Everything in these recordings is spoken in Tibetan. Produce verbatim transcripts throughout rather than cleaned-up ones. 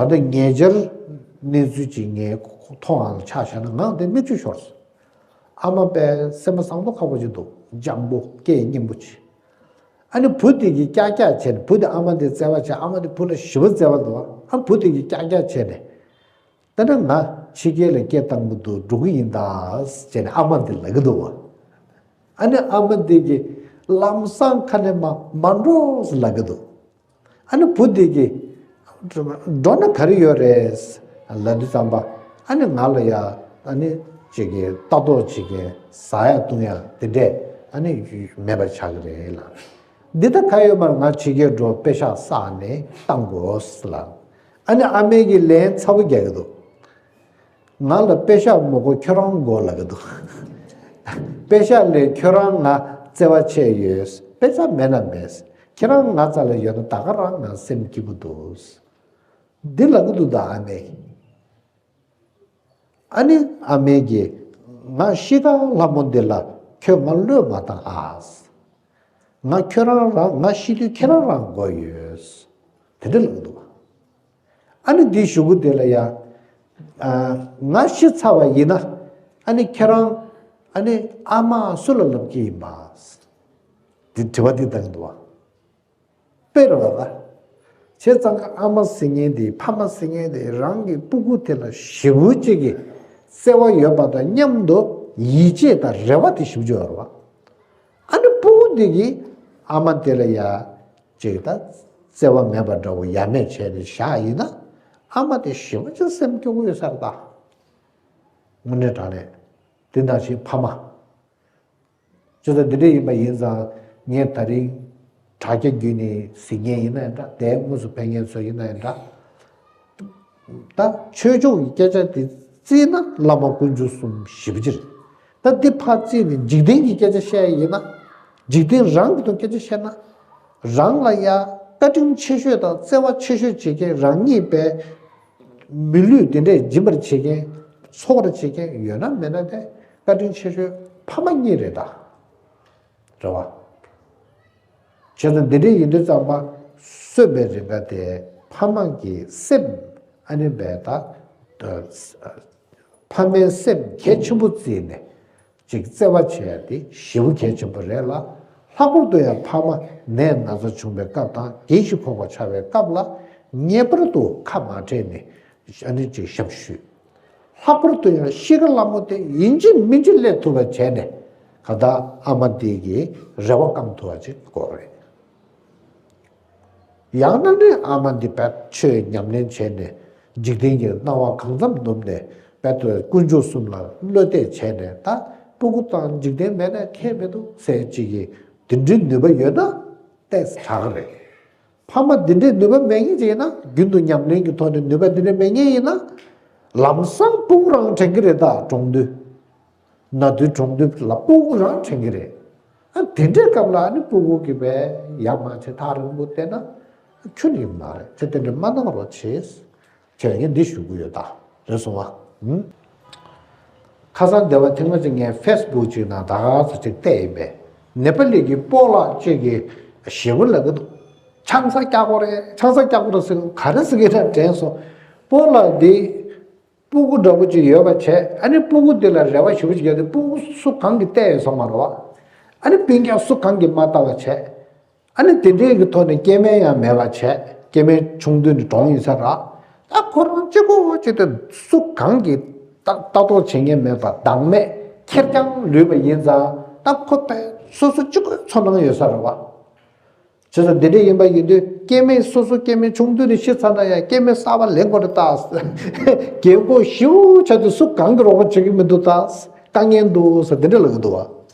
ད་ལྟ་ཉེ་ཆར་གནས་ཚུལ་ཅིག་ངས་མཐོང་ཡང་ཆ་བཞག་ན་ངའང་དེ་མིག་ཆུ་ཤོར་སོང་། ཨ་མ་དཔེ་སེམས་པ་བཟང་པོ་ཁག་པོ་ཅིག་འདུག་འཇམ་པོ་སྐད་སྙན་པོ་ཅིག་ཨ་ནི་བུ་དེ་གིས་ཀྱག་ཀྱག་བྱས་ནས། བུ་དེ་ཨ་མ་དེ་བརྩེ་བ་བྱས། ཨ་མ་དེ་བུ་ལ་ཞེ་པོ་བརྩེ་བ་འདུག་ཨ་བུ་དེ་གིས་ཀྱག་ཀྱག་བྱས་ནས། ད་ནི་ང་ཕྱི་རྒྱལ་ལ་སྐད་བཏང་གི་འདུག་འགྲོ་གི་ཡིན་ད་ཟེར་ནས་ཨ་མ་དེ་ལབ་ཀྱི་འདུག་བ། ཨ་ནི་ཨ་མ་དེ་གིས་ལམ་སང་ཁ་ནས་མ་མ་འགྲོ་ཟེར་ལབ་ཀྱི་འདུག་ཨ་ནི་བུ་དེ་གིས་འགྲོ་ན་ག་རེ་ཡོད་རེད་ལབ་དུས་ཙམ་པ། ཨ་ནི་ང་ལ་ཡ་ཨ་ནི་ཅིག་གི་ལྟ་རྟོག་བྱེད་མཁན་ཟ་ཡ་བཏུང་ཡ་དེ་འདྲས་ཨ་ནི་མེད་པ་ཆགས་ཀྱི་རེད་ལབ། འདི་ལྟ་ག་ཡོད་མ་རེད། ང་ཕྱི་རྒྱལ་འགྲོ་པེ་ཤག་བསགས་ནས་བཏང་དགོས་ལབ། ཨ་ནི་ཨ་མས་གི་ལན་ཚ་པོ་རྒྱག་གི་འདུག་ང་ལ་པེ་ཤག་མི་དགོས། ཁྱོད་རང་དགོས་ལབ་གི་འདུག་པེ་ཤག་ལས་ཁྱོད་རང་ང་བརྩེ་བ་ཆེ་ཡོད། པེ་ཤག་མེད་ན་མེད། ཁྱེད་རང་ང་རྩ་ལ་ཡོད་ན་ད་ག་རང་ང་སེམས་སྐྱིད་པོ་འདུག་འདི་ལབ་གི་འདུག་ད་ཨ་མས། ཨ་ནི་ཨ་མས་གི་ང་ཤི་ཁ་ལྷ་མོ་འདི་ལ་ཁྱོད་ང་བློས་མ་བཏང་ཨ། ང་ཁྱོད་རང་རང་ང་ཤི་དུས་ཁྱེད་རང་རང་དགོས་ཡོད། དེ་འདྲ་ལབ་གི་འདུག་ཨ་ནི་འདི་གཞུག་གུ་དེ་ལ་ཡ། ཨ། ང་ཤི་ཚར་བ་ཡིན་ན། ཨ་ནི་ཁྱེད་རང་། ཨ་ནི་ཨ་མ་སུ་ལ་ལབ་ཀྱི་ཡིན་པ། འདི་དྲི་བ་འདི་བཏང་གི་འདུག་བ། དཔེར་བ་ལ། བྱས་ཙང་ཨ་མ་ཟེར་མཁན་དེ། ཕ་མ་ཟེར་མཁན་དེ་རང་གི་སྤུ་གུ་དེ་ལ་ཞེ་པོ་ཅིག་གི་བརྩེ་བ་ཡོད་པ་དང་མཉམ་དུ་ཡིད་ཆེས་དང་རེ་བ་དེ་ཞེ་པོ་ཅིག་ཡོད་རེད་བ། ཨ་ནི་སྤུ་གུ་འདི་གིས་ཨ་མ་དེ་ལ་ཡ་ཅིག་ད་བརྩེ་བ་མེད་པ་འདྲ་བོ་ཡ་མེད་བྱས་ནས་བཞག་ཡིན་ན། ཨ་མ་དེ་ཞེ་པོ་ཅིག་སེམས་སྐྱོ་པོ་ཡོད་ས་རེད་ད། དངོས་གནས་དྲང་གནས་དེ་ནང་བཞིན་ཕ་མ། ཅི་ལྟར་འདི་འདྲ་ཡིན་པ་ཡིན་ཙང་། ངས་ད་རིང་དྲ་རྒྱ་བརྒྱུད་ནས་གཟིགས་མཁན་ཡིན་ན་ཡང་འདྲ། དེ་དངོས་སུ་ཕན་མཁན་ཚོ་ཡིན་ན་ཡང་འདྲ། ད་ཆོས་ཕྱོགས་ཀྱི་སྐད་ཆ་དེ་བརྩིས་ན་བླ་མ་དཀོན་མཆོག་གསུམ་ཞེ་པོ་ཅིག་རེད། ད་འདི་ཕར་བརྩིས་ནས་འཇིག་རྟེན་གྱི་སྐད་ཆ་བཤད་ཡ་ཡིན་ན། འཇིག་རྟེན་རང་གི་ཐོག་སྐད་ཆ་བཤད་ན། རང་ལ་ཡ་བཀའ་དྲིན་ཆེ་ཤོས་དང་བརྩེ་བ་ཆེ་ཤོས་བྱེད་མཁན། རང་ཉིད་པའི་མི་ལུས་དེ་འདྲས་སྦྱིན་པར་བྱེད་མཁན། འཚོ་བར་བྱེད་མཁན་ཡོད་ན་མེད་ན་དེ་བཀའ་དྲིན་ཆེ་ཤོས་ཕ་མ་གཉིས་རེད་ད། རེད་བ། བྱས་ཙང་འདི་འདྲ་ཡིན་དུས་ཙམ་པ། གསོན་པའི་རིང་ག་དེ་ཕ་མ་གི་སེམས། ཨ་ནི་བས་ད། ཕ་མའི་སེམས་གལ་ཆེན་པོ་བརྩིས་ནས་ཅིག་བརྩེ་བ་བྱེད་ཡ་དེ་ཞེ་པོ་གལ་ཆེན་པོ་རེད་ལ། ལྷག་པར་དུ་ཡང་ཕ་མ་ནད་ན་ཚ་བྱུང་བའི་སྐབས་དང་། རྒས་ཤིང་འཁོགས་པ་ཆགས་པའི་སྐབས་ལ་ངེས་པར་དུ་ཁ་མ་བྲལ་ནས་ཨ་ནི་ཅིག་ཞབས་ཞུ། ལྷག་པར་དུ་ཡང་གཤིས་ཀ་སླ་མོ་དེ་ཡིན་གཅིག་མིན་གཅིག་སླེབས་ཐུབ་པ་བྱས་ནས། ག་ད་ཨ་མ་དེ་གི་རེ་བ་བསྐང་ཐུབ་པ་ཅིག་དགོས་རེད། ཡང་ན་ནི་ཨ་མ་འདི་དཔེ་ཆོས་ཉམས་ལེན་བྱས་ནས། འཇིག་རྟེན་གྱི་སྣང་བ་གང་འཚམ་ནུབ་ནས། དཔེ་དཀོན་མཆོག་གསུམ་ལ་བློ་གཏད་བྱས་ནས། ད་སྤུ་གུ་དང་འཇིག་རྟེན་མེད་ན་ཁྱད་མི་འདུག་ཟེར་ཅིག་གི་དེ་འདྲའི་ནུས་པ་ཡོད་ན་ཏོག་ཙམ་དྲག་གི་རེད། ཕ་མ་འདི་འདྲའི་ནུས་པ་མེད་མཁན་ཅིག་ཡིན་ན། རྒྱུན་དུ་ཉམས་ལེན་གྱི་ཐོག་ནས་ནུས་པ་འདི་འདྲ་མེད་མཁན་ཡིན་ན། ལམ་སང་སྤུ་གུ་རང་དྲན་གྱི་རེད་ད། གྲོངས་དུས། ན་དུས་གྲོངས་དུས་ལ་སྤུ་གུ་རང་དྲན་གྱི་རེད། ཨ། དེ་འདྲའི་སྐབས་ལ་ཨ་ནི་སྤུ་གུ་གིས་བས་ཡར་མར་བྱས་ཐག་རིང་པོ་བལྟས་ན་ཁྱོན་ནས་ཡོང་མ་རེད། ཁྱོད་དེ་འདྲ་མ་གནང་རོགས་བྱེད། ཁྱོད་ངས་འདི་ཞུ་གི་ཡོད་ད། རེད་སོང་བ། ཨུམ། ཁ་སང་སྡེ་བ་ཐེངས་མ་གཅིག་ངས་ཕེ་སི་བུག་ཅིག་ནང་ད་ག་ཚོད་ཅིག་བལྟས་ཡིན་པས། ནེ་པ་ལི་གི་སྤོ་ལགས་གཅིག་གིས་ཞེ་པོ་ལབ་གི་འདུག་ཆང་ས་རྒྱག་དགོས་རེད། ཆང་ས་རྒྱག་དགོས་རེད་ཟེར། ག་རེ་ཟེར་གི་ད་དྲན་སོང་། སྤོ་ལགས་འདི་སྤུ་གུ་འདྲ་པོ་ཅིག་ཡོད་པ་བྱས། ཨ་ནི་སྤུ་གུ་འདི་ལ་རེ་བ་ཞེ་པོ་ཅིག་བརྒྱབ་སྟེ། སྤུ་གུ་སུ་གང་གིས་བལྟས་ཡོད་ས་མ་རེད་བ། ཨ་ནི་སྤུན་ཀྱག་སུ་གང་གིས་མ་ལྟ་བ་བྱས། ཨ་ནི་དེ་འདྲའི་གི་ཐོག་ནས་སྐྱེ་དམན་ཡང་མེད་པ་བྱས། སྐྱེ་དམན་ཆུང་དུས་ནས་གྲོངས་ཡིན་ས་རེད། ད་ཁོ་རང་གཅིག་པོ་གཅིག་ཏུ་སུ་གང་གིས་ལྟ་ལྟ་རྟོག་བྱེད་མཁན་མེད་པ། བདག་མེད་ཁེར་རྐྱང་ལུས་པ་ཡིན་ཙང་། ད་ཁོ་པས་སོ་སོ་གཅིག་པོའི་ཚོར་སྣང་ཡོད་ས་རེད་བ། བྱས་ཙང་འདི་འདྲ་ཡིན་པ་ཡིན་དུས། སྐྱེ་དམན་སོ་སོ་སྐྱེ་དམན་ཆུང་དུས་ནས་ཤི་ཚར་ན་ཡང་། སྐྱེ་དམན་གསར་པ་ལེན་དགོས་རེད་ད། རྒན་གོག་ཞེ་པོ་ཆགས་དུས་སུ་གང་གིས་རོགས་པ་བྱེད་ཀྱི་མི་འདུག་ད། དཀའ་ངལ་འདུག་ཟེར་འདི་འདྲ་ལབ་ཀྱི་འདུག་བ།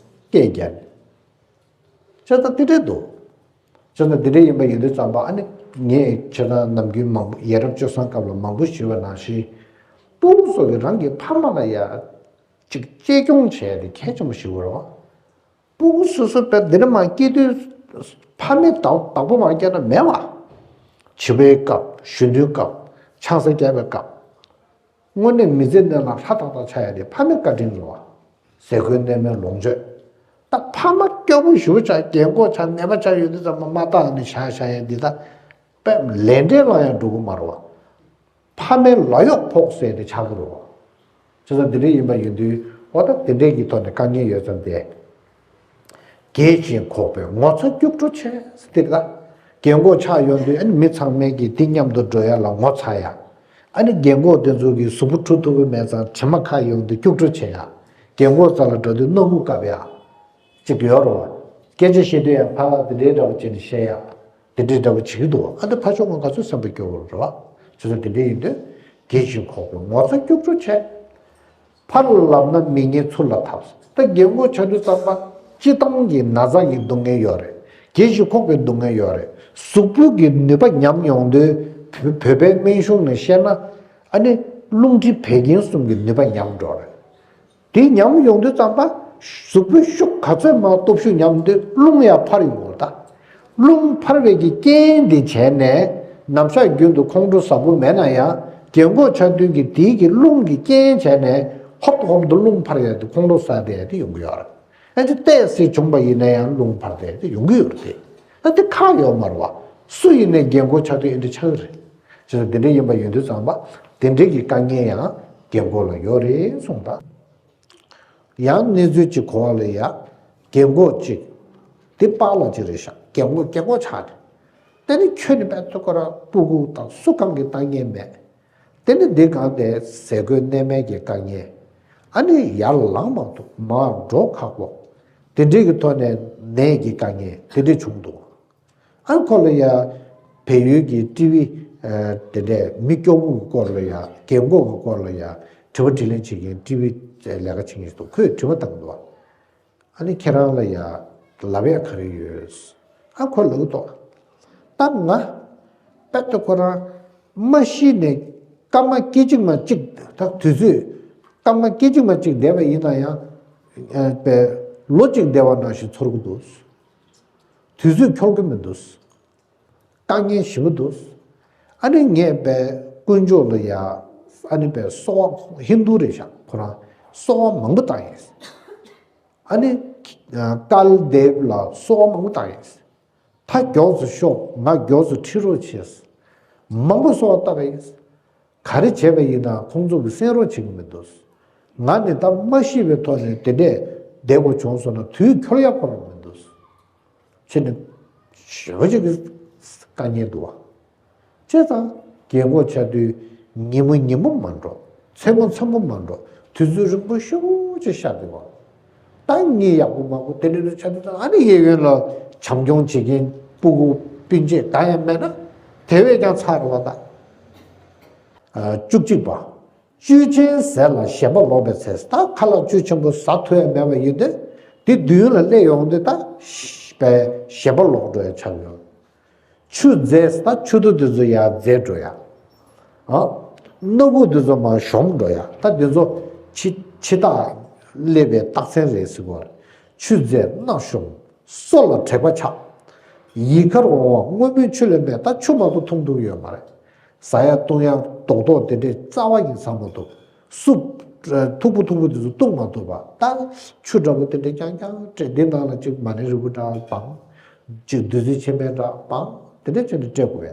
སྐད་རྒྱག་ནས། བྱས་ཙང་འདི་འདྲ་འདུག་བྱས་ཙང་འདི་འདྲ་ཡིན་པ་ཡིན་དུས་ཙམ་པ། ཨ་ནི་ངས་བྱས་ཙང་ནམ་རྒྱུན་མང་པོ། ཡ་རབས་སྤྱོད་བཟང་སྐབས་ལ་མང་པོ་ཞུས་པ་ནང་བཞིན། སྤུ་གུ་ཚོ་གིས་རང་གི་ཕ་མ་ལ་ཡ་ཅིག་གཅེས་སྐྱོང་བྱས་ཏེ་གལ་ཆེན་པོ་ཞིག་རེད་བ། སྤུ་གུ་སོ་སོ་དཔེ་འདི་འདྲ་མར་སྐྱེས་དུས། ཕ་མའི་བདག་བདག་པོ་མར་བསྐྱལ་ན་མེད་བ། བྱིས་པའི་སྐབས། གཞོན་ནུའི་སྐབས། ཆང་ས་བརྒྱབ་པའི་སྐབས། དངོས་གནས་མི་ཚེ་ནང་ལ་ཧྲ་ཐག་ཐག་ཆགས་ཡ་དེ་ཕ་མའི་བཀའ་དྲིན་རེད་བ། ཟས་གོས་གནས་མལ་ལོངས་སྤྱོད། ད་ཕ་མ་སྐྱོ་པོ་ཞེ་པོ་ཆགས། རྒན་གོག་ཆགས། ནད་པ་ཆགས་ཡོང་དུས་ཙམ་པ་མ་བལྟས་ནས་བཞག་བཞག་ཡ་འདི། ད་དཔེ་ལས་འབྲས་ལ་ཡང་འགྲོ་གི་མ་རེད་བ། ཕ་མའི་ལག་གཡོག་ཕོག་ཟེར་ཏེ་ཆགས་ཀྱི་རེད་བ། བྱས་ཙང་དེ་འདྲ་ཡིན་པ་ཡིན་དུས་འོ་ད་དེ་འདྲའི་གི་ཐོག་ནས་དཀའ་ངལ་ཡོད་ཙང་དེ། རྒས་ཤིང་འཁོགས་པའི་ངོ་ཚ་སྐྱུག་བྲོ་ཆེ་ཟེར་ཏེ་ད། རྒས་འཁོགས་ཆགས་ཡོང་དུས་ཨ་ནི་མི་ཚང་མས་ཀྱི་དེ་མཉམ་དུ་འགྲོ་ཡ་ལ་ངོ་ཚ་ཡ། ཨ་ནི་རྒས་འཁོགས་དེ་ཚོ་གི་གཟུགས་པོ་འཁྲུ་ཐུབ་ཀྱི་མེད་ཙང་དྲི་མ་ཁ་ཡོང་དུས་སྐྱུག་བྲོ་ཆེ་ཡ། རྒས་འཁོགས་རྩ་ལ་འགྲོ་དུས་སྣ་ཁུག་བཀབ་ཡ། ཅིག་ཡོད་རེད་བ། སྐད་ཆ་བཤད་དུས་ཡང་ཕར་དེ་འདྲའི་འདྲ་བོ་བྱས་ནས་བཤད་ཡ། དེ་འདྲའི་འདྲ་བོ་བྱེད་ཀྱི་འདུག་ཨ་ནི་ཕར་ཕྱོགས་ང་ག་ཚོད་སེམས་པ་སྐྱོ་བོ་རེད་བ། བྱས་ཙང་དེ་འདྲའི་ཡིན་དུས། རྒས་ཤིང་འཁོགས་པའི་ངོ་ཚ་སྐྱུག་བྲོ་ཆེ། ཕར་ལབ་ན་མི་ཉན་ཚུར་ལ་འཐབ། ད་རྒས་འཁོགས་ཆགས་དུས་ཙམ་པ་སྤྱིར་བཏང་གི་ན་ཚ་གི་སྡུག་བསྔལ་ཡོད་རེད། རྒས་ཤིང་འཁོགས་པའི་སྡུག་བསྔལ་ཡོད་རེད། གཟུགས་པོ་གི་ནུས་པ་ཉམས་ཡོང་དུས་བོད་བོད་པའི་སྨན་གཞུང་ནས་བཤད་ན་ཨ་ནི་རླུང་མཁྲིས་བད་ཀན་གསུམ་གྱི་ནུས་པ་ཉམས་འགྲོ་རེད། དེ་ཉམས་ཡོང་དུས་ཙམ་པ། གཟུགས་པོའི་ཤུགས་ག་ཚོད་མང་སྟོབས་ཤུགས་ཉམས་དུས་རླུང་ཡང་འཕར་ཡོང་གི་རེད་ད། རླུང་འཕར་བའི་གི་རྐྱེན་དེ་བྱས་ནས་ནམ་ཞག་རྒྱུན་དུ་ཁོང་ཁྲོ་ཟ་པོ་མེད་ན་ཡང་རྒས་འཁོགས་ཆགས་དུས་ཀྱི་དེའི་གི་རླུང་གི་རྐྱེན་བྱས་ནས་ཧོབ་ཏེ་ཧོབ་ཏེ་རླུང་འཕར་ཡ་དེ་ཁོང་ཁྲོ་ཟ་བསྡད་ཡ་དེ་ཡོང་གི་ཡོད་རེད། ཨ་ཅེ་ཏོག་ཙམ་བྱུང་པ་ཡིན་ན་ཡང་རླུང་འཕར་བསྡད་ཡ་དེ་ཡོང་གི་ཡོད་རེད་དེ། ད་དེ་ཁག་ཡོད་མ་རེད་བ། སུ་ཡིན་ནའི་རྒས་འཁོགས་ཆགས་དུས་ཨེ་འདྲ་ཆགས་ཀྱི་རེད། བྱས་ཙང་དེ་འདྲ་ཡིན་པ་ཡིན་དུས་ཙམ་པ་དེ་འདྲའི་གི་དཀའ་ངལ་ཡང་རྒས་འཁོགས་ལ་ཡོད་རེད་གསུངས་ད། ཡང་གནས་ཚུལ་གཅིག་གོ་བ་ལ་ཡ། རྒན་གོག་གཅིག་དེ་པཱ་ལགས་གཅིག་རེད་ཤག་རྒན་གོག་རྒན་གོག་ཆགས་ཏེ། དེ་ནི་ཁྱོད་ནི་དཔེ་ཐུག་ཁོ་རང་སྤུ་གུ་དང་སུ་གང་གི་ལྟ་མཁན་མེད། དེ་ནི་འདི་གང་དེ་ཟས་གོས་གནས་མལ་གྱི་དཀའ་ངལ། ཨ་ནི་ཡར་ལངས་མ་ཐུབ་མར་འགྲོ་ཁག་པོ། དེ་འདྲའི་གི་ཐོག་ནས་ནད་ཀྱི་དཀའ་ངལ་དེ་འདྲ་བྱུང་འདུག་ཨ་ཁོ་ལ་ཡ། བལ་ཡུལ་གྱི་ཊི་ཝི། དེ་འདྲས་མི་སྐྱོ་བོ་གི་སྐོར་ལ་ཡ། རྒན་གོག་གི་སྐོར་ལ་ཡ། དྲི་བ་དྲིས་ལན་བྱེད་མཁན་ཊི་ཝི་ལས་ཀ་བྱེད་མཁན་ཞིག་འདུག་ཁོས་དྲི་བ་བཏང་འདུག་ཨ་ནི་ཁྱེད་རང་ལ་ཡ། ལབ་ཡ་ག་རེ་ཡོད། ཨ་ཁོ་ལབ་འདུག་ད་ང་། དཔེ་ལྟ་ཁོ་རང་། མ་ཤི་ནས་སྐར་མ་སྐད་ཅིག་མ་གཅིག་ད་དུས་ཚོད། སྐར་མ་སྐད་ཅིག་མ་གཅིག་བསྡད་པ་ཡིན་ན་ཡང་། པའི་ལོ་གཅིག་བསྡད་པ་ནང་བཞིན་ཚོར་གི་འདུག་དུས་ཚོད་འཁྱོལ་གི་མི་འདུག་དཀའ་ངལ་ཞེ་པོ་འདུག་ཨ་ནི་ངས་པའི་དཀོན་མཆོག་ལ་ཡ། ཨ་ནི་པའི་གསོལ་བ་ཧིན་དུ་རེད་ཤག་ཁོ་རང་གསོལ་བ་མང་པོ་བཏང་ཡིན། ཨ་ནི། ཀལ་དེབ་ལ་གསོལ་བ་མང་པོ་བཏང་ཡིན། ད་མགྱོགས་སུ་ཤོག་ང་མགྱོགས་སུ་ཁྲིད་རོགས་བྱས། མང་པོ་གསོལ་བ་བཏབ་པ་ཡིན། ག་རེ་བྱས་པ་ཡིན་ན་ཁོང་ཚོ་གིས་གསན་རོགས་བྱེད་ཀྱི་མི་འདུག་ང་ནི་ད་མ་ཤི་བའི་ཐོག་ནས་དེ་འདྲས་བསྡད་དགོས་བྱུང་སོང་ན་དུས་འཁྱོལ་ཡག་ཁོ་རང་མི་འདུག་ཕྱི་ནས་ཞེ་པོ་ཅིག་གི་དཀའ་ངལ་འདུག་བ། བྱས་ཙང་རྒན་གོག་ཆགས་དུས་ཉིན་མོ་ཉིན་མོ་མ་འགྲོ། མཚན་མོ་མཚན་མོ་མ་འགྲོ། དུས་ཚོད་རིང་པོ་ཞེ་པོ་ཅིག་ཤར་འདུག་བ། ད་གཉིད་ཡག་པོ་མ་ཁུག་དེ་འདྲ་འདྲ་ཆགས་དུས་ད་ཨ་ནི་གཡས་གཡོན་ལ་བྱམས་སྐྱོང་བྱེད་མཁན་སྤུ་གུ་སྤུན་མཆེད་གང་ཡང་མེད་ན་དེ་བས་ཀྱང་ཚར་རེད་བ་ད། བཅུ་གཅིག་པ། བཅུད་ཆེན་ཟས་ལ་ཞེན་པ་ལོག་པའི་ཚེ། ད་ཁ་ལག་བཅུད་ཆེན་པོ་ཟ་ཐུབ་ཡ་མེད་པ་ཡིན་དུས་དེ་མདུན་ལ་སླེབས་ཡོང་དུས་ད་པའི་ཞེན་པ་ལོག་འགྲོ་ཡ་ཆགས་ཡོང་། ཆུ་རྫས་ད་ཆུ་རྡོ་དེ་ཚོ་ཡར་རྫས་འགྲོ་ཡ། ཨ། སྣ་བུག་དེ་ཚོ་མར་གཞོམ་འགྲོ་ཡ། ད་དེ་ཚོ་འཆི་འཆི་རྟགས་སླེབས་པའི་རྟགས་མཚན་རེད་ཟེར་གོ། ཆུ་རྫས་སྣ་གཞོམ། སོ་ལ་དྲེག་པ་ཆགས། ཡི་གར་འོང་བ་སྔོན་མོའི་ཆུ་ལས་མེད། ད་ཆུ་མ་གཏོགས་འཐུང་ཐུབ་ཡོད་མ་རེད། ཟ་ཡ་བཏུང་ཡ་རྡོག་རྡོག་དེ་འདྲས་རྩ་བ་ཡིན་ཟ་མ་ཐུབ། སུབ། མཐུག་པོ་མཐུག་པོ་དེ་ཚོ་བཏུང་མ་ཐུབ་པ། ད་ཆུ་འདྲ་པོ་དེ་འདྲས་རྐྱང་རྐྱང་སྤྲད། འདི་ནང་ལ་ཅིག་མ་ཎི་རིལ་བུ་འདྲ་སྦང་། ཅིག་བདུད་རྩི་ཆེན་པོའི་འདྲ་སྦང་། དེ་འདྲས་བྱས་ནས་སྤྲད་དགོས་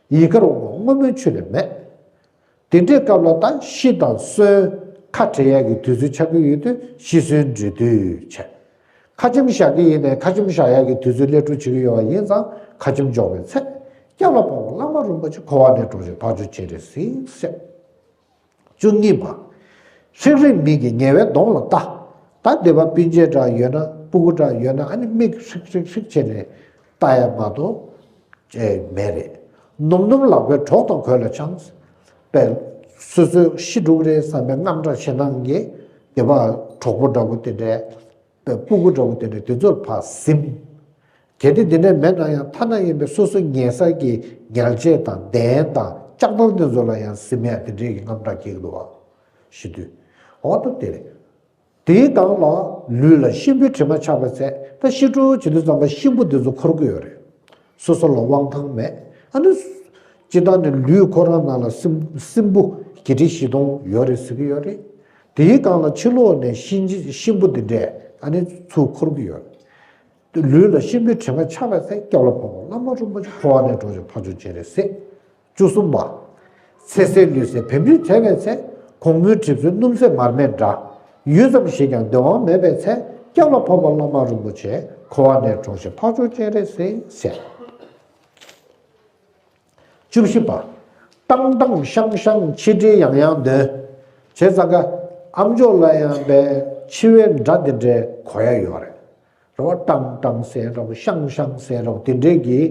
ཡ། ཡི་གར་འོང་བ་སྔོན་མོའི་ཆུ་ལས་མེད། དེ་འདྲའི་སྐབས་ལ་ད་ཤི་དང་གསོན་ཁ་བྲལ་ཡག་གི་དུས་ཚོད་ཆགས་ཀྱི་ཡོད་དུས་ཤི་གསོན་འབྲེལ་མཐུད་བྱས། ཁ་ཆེམས་བཞག་གི་ཡིན་ནའི་ཁ་ཆེམས་བཞག་ཡག་གི་དུས་ཚོད་སླེབས་འགྲོ་བྱེད་ཀྱི་ཡོད་པ་ཡིན་ཙང་ཁ་ཆེམས་འཇོག་པའི་ཚེ། སྐྱབས་ལ་བབས་པ་བླ་མ་རིན་པོ་ཆེ་འཁོར་བ་ནས་སྒྲོལ་བྱེད་ཕ་ཇོ་སྤྱན་རས་གཟིགས་ཟེར། བཅུ་གཉིས་པ། ཧྲིག་རིག་མིག་གིས་ཉེ་བའི་གདོང་ལ་ལྟ། ད་འདི་པ་སྤུན་མཆེད་འདྲ་ཡོད་ན་སྤུ་གུ་འདྲ་ཡོད་ན་ཨ་ནི་མིག་ཧྲིག་ཧྲིག་ཧྲིག་བྱས་ནས་ལྟ་ཡ་མ་གཏོགས་ཨེ་མེད་རེད། ནུམ་ནུམ་ལག་པའི་གྲོགས་དང་གོས་ལ་འཆང་། པས་སོ་སོ་ཤི་འགྲོ་གི་རེད་བསམ་པའི་རྔམ་སྐྲག་ཞེ་སྡང་གིས་འདི་པ་གྲོགས་པོ་འདྲ་པོ་དེ་འདྲའི་པས་སྤུ་གུ་འདྲ་པོ་དེ་འདྲའི་དེ་ཚོར་ཕར་ཟིན། གལ་ཏེ་འདི་འདྲ་མེད་ན་ཡང་ཐ་ན་ཡིན་པའི་སོ་སོ་ཉལ་ས་གི་ཉལ་ཆས་དང་གདན་དང་ལྕགས་ཐག་དེ་ཚོ་ལ་ཡང་ཟིན་ཡ་དེ་འདྲའི་གི་རྔམ་སྐྲག་སྐྱེ་གི་འདུག་བ། ཤི་དུས། འོ་ད་དེ་རེད། དེའི་སྒང་ལ་ལུས་ལ་གཤིན་པོའི་དྲི་མ་ཆགས་པའི་ཚེ་ད་ཤི་འགྲོ་བྱེད་དུས་ཙམ་པ་གཤིན་པོ་དེ་ཚོ་འཁོར་གི་ཡོད་རེད། སོ་སོ་ལ་དབང་ཐང་མེད། ཨ་ནི། སྤྱིར་བཏང་ནས་ལུས་ཁོ་རང་ནང་ལ་སྲིན་སྲིན་པོ་བརྒྱད་ཁྲི་བཞི་སྟོང་ཡོད་རེད་ཟེར་གི་ཡོད་རེད། དེའི་སྒང་ལ་ཕྱི་ལོགས་ནས་གཤིན་རྗེ་གཤིན་པོ་འདི་འདྲས་ཨ་ནི་ཚུར་འཁོར་གི་ཡོད་རེད། ལུས་ལ་གཤིན་པོའི་དྲི་མ་ཆགས་པའི་ཚེ་སྐྱབས་ལ་བབས་པ་བླ་མ་རིན་པོ་ཆེ་འཁོར་བ་ནས་སྒྲོལ་བྱེད་ཕ་ཇོ་སྤྱན་རས་གཟིགས། བཅུ་གསུམ་པ། ཚེ་ཟད་ལུས་ཟད་བེམ་རིག་བྲལ་བའི་ཚེ། གོང་མོའི་གྲིབ་སོས་སྣུམ་ཟད་མར་མེ་འདྲ། ཡུད་ཙམ་ཞིག་ཀྱང་བདེ་བ་མེད་པའི་ཚེ། སྐྱབས་ལ་བབས་པ་བླ་མ་རིན་པོ་ཆེ། འཁོར་བ་ནས་གྲོལ་ཞིང་འཕགས་མཆོག་སྤྱན་རས་གཟིགས་ཟེར། བཅུ་བཞི་པ། བཏང་བཏང་བཤང་བཤང་ཕྱི་འབྲེལ་ཡང་ཡང་འདོན། བྱས་ཙང་ཀ་ཨ་མཆོག་ལ་ཡང་པའི་འཆི་བའི་སྒྲ་དེ་འདྲའི་གོ་ཡ་ཡོད་རེད། རེད་བ། བཏང་བཏང་ཟེར་རོགས་བཤང་བཤང་ཟེར་རོགས་དེ་འདྲའི་གི་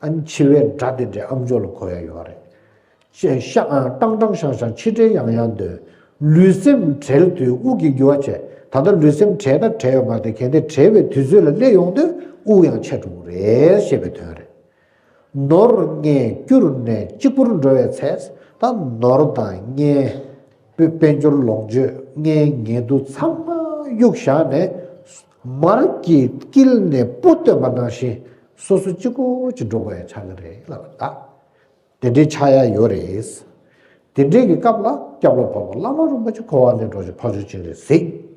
ཨ་ནི་འཆི་བའི་སྒྲ་དེ་འདྲའི་ཨ་མཆོག་ལ་གོ་ཡ་ཡོད་རེད། བཤང་བཏང་བཏང་བཤང་བཤང་ཕྱི་འབྲེལ་ཡང་ཡང་འདོན། ལུས་སེམས་བྲལ་དུས་དབུགས་ཀྱི་རྒྱུ་བ་བྱས། ད་ལྟ་ལུས་སེམས་བྲལ་ན་བྲལ་ཡོད་མ་རེད། གལ་ཏེ་བྲལ་བའི་དུས་ཚོད་ལ་སླེབས་ཡོང་དུས་དབུགས་ཡང་ཆད་འགྲོ་གི་རེད་ཅེས་པའི་དོན་རེད། ནོར་རྔན་བསྐྱུར་ནས་གཅིག་པུར་འགྲོ་བའི་ཚེ། ད་ནོར་དང་རྔན། དཔལ་འབྱོར་ལོངས་སྤྱོད་རྔན་ངལ་དུ་ཚང་མ་གཡུགས་བཞག་ནས། མར་གྱི་དཀྱིལ་ནས་སྤུ་བཏོན་པ་ནང་བཞིན་སོ་སོ་གཅིག་པོ་གཅིག་འགྲོ་དགོས་ཡ་ཆགས་ཀྱི་རེད་ལབ་པ་ད། དེ་འདྲའི་ཆགས་ཡ་ཡོད་རེད། དེ་འདྲའི་གི་སྐབས་ལ་སྐྱབས་ལ་བབས་པ་བླ་མ་རིན་པོ་ཆེ། འཁོར་བ་ནས་གྲོལ་ཞིང་འཕགས་མཆོག་སྤྱན་རས་གཟིགས།